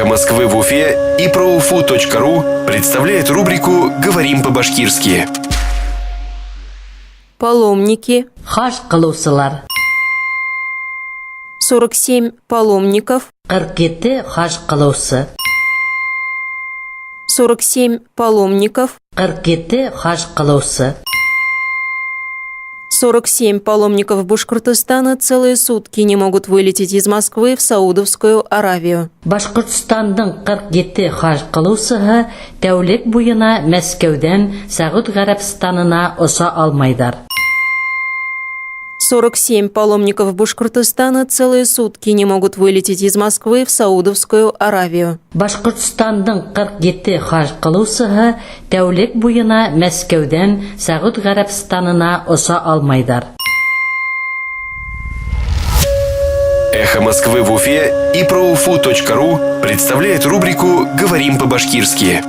«Эхо Москвы» в Уфе и проуфу.ру представляет рубрику «Говорим по-башкирски». Паломники. Хаж кылыусылар. 47 паломников. 47 хаж кылыусы. 47 паломников. 47 хаж кылыусы. 47 паломников Башкортостана целые сутки не могут вылететь из Москвы в Саудовскую Аравию. Башҡортостандың 47 хаж кылыусыһы тәүлек буйына Мәскәүҙән Сәғүд Ғәрәбстанына оса алмайҙар. 47 паломников Башкортостана целые сутки не могут вылететь из Москвы в Саудовскую Аравию. Башҡортостандың 47 хаж кылыусыһы тәүлек буйына Мәскәүҙән Сәғүд Ғәрәбстанына оса алмайҙар. «Эхо Москвы» в Уфе и проуфу.ру представляет рубрику «Говорим по-башкирски».